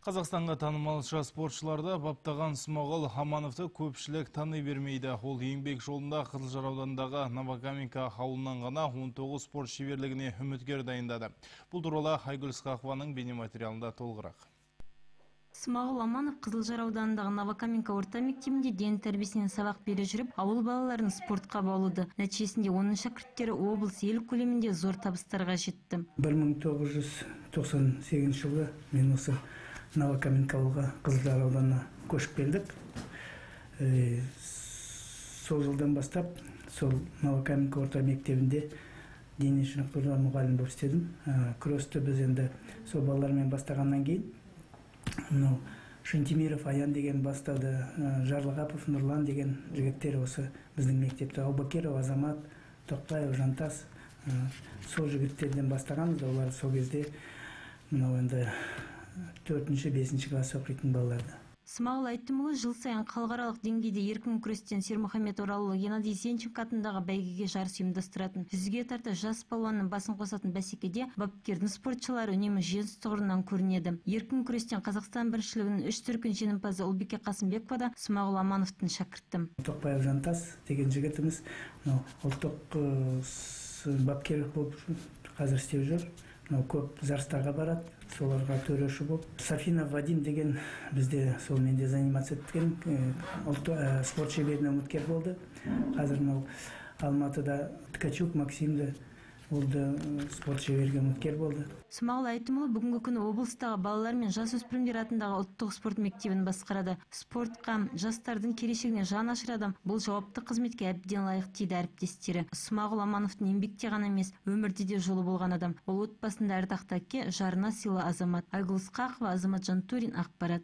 Қазақстанға танымал жас спортшыларды баптаған Смағұл Амановты көпшілік тани бермейді. Ол еңбек жолында Қызылжар ауданындағы Новокаменка ауылынан ғана 19 спорт шеберлігіне үміткер дайындады. Бұл туралы Айгүл Ысқақованың бейнематериалында толығырақ. Смағұл Аманов Қызылжар ауданындағы Новокаменка орта мектебінде дене тәрбиесінен сабақ бере жүріп, ауыл балаларын спортқа баулыды. Нәтижесінде оның шәкірттері облыс, ел көлемінде зор табыстарға жетті. 1998 жылы мен осы Новокаменка ауылға, Қызылжар ауданына көшіп келдік. Сол жылдан бастап сол Новокаменка орта мектебінде дене шынықтырудан мұғалім болып істедім. Кроссты біз енді сол балалармен бастағаннан кейін мынау Шантимиров Аян деген бастады, Жарлығапов Нұрлан деген жігіттер осы біздің мектепте, Аубакиров Азамат, Тоқтаев Жантас, сол жігіттерден бастағанбыз. Олар сол кезде мынау енді 4-ші, 5-ші класс оқитын балаларды. Смағұл Айтымұлы жыл сайын халықаралық деңгейде еркін күрестен Сермұхамед Оралұлы, Геннадий Зенченко атындағы бәйгеге жарыс ұйымдастыратын. 100-ге тарта жас палуанның басын қосатын бәсекеде бапкердің спортшылары үнемі жеңіс тұғырынан көрінеді. Еркін күрестен Қазақстан біріншілігінің 3 дүркін жеңімпазы Ұлбике Қасымбекова да Смағұл Амановтың шәкірті. Тоқбаев Жантас деген жігітіміз ұлттық бапкер болып қазір істеп жүр. Көп жарыстарға барады, соларға төреші болып. Сафина Вадим деген бізде сол менде заниматься еткен ұлттық спорт шеберіне үміткер болды. Қазір мынау Алматыда Ткачук Максимді, ол да спорт шеберге үміткер болды. Смағұл Айтымұлы бүгінгі күні облыстағы балалар мен жасөспірімдер атындағы ұлттық спорт мектебін басқарады. Спортқа, жастардың келешегіне жан ашыр адам бұл жауапты қызметке әбден лайық дейді әріптестері. Смағұл Амановтың еңбекте ғана емес, өмірде де жолы болған адам. Ол отбасында ардақты әке, жарына сыйлы азамат. Айгүл Ысқақова, Азамат Жантурин, ақпарат.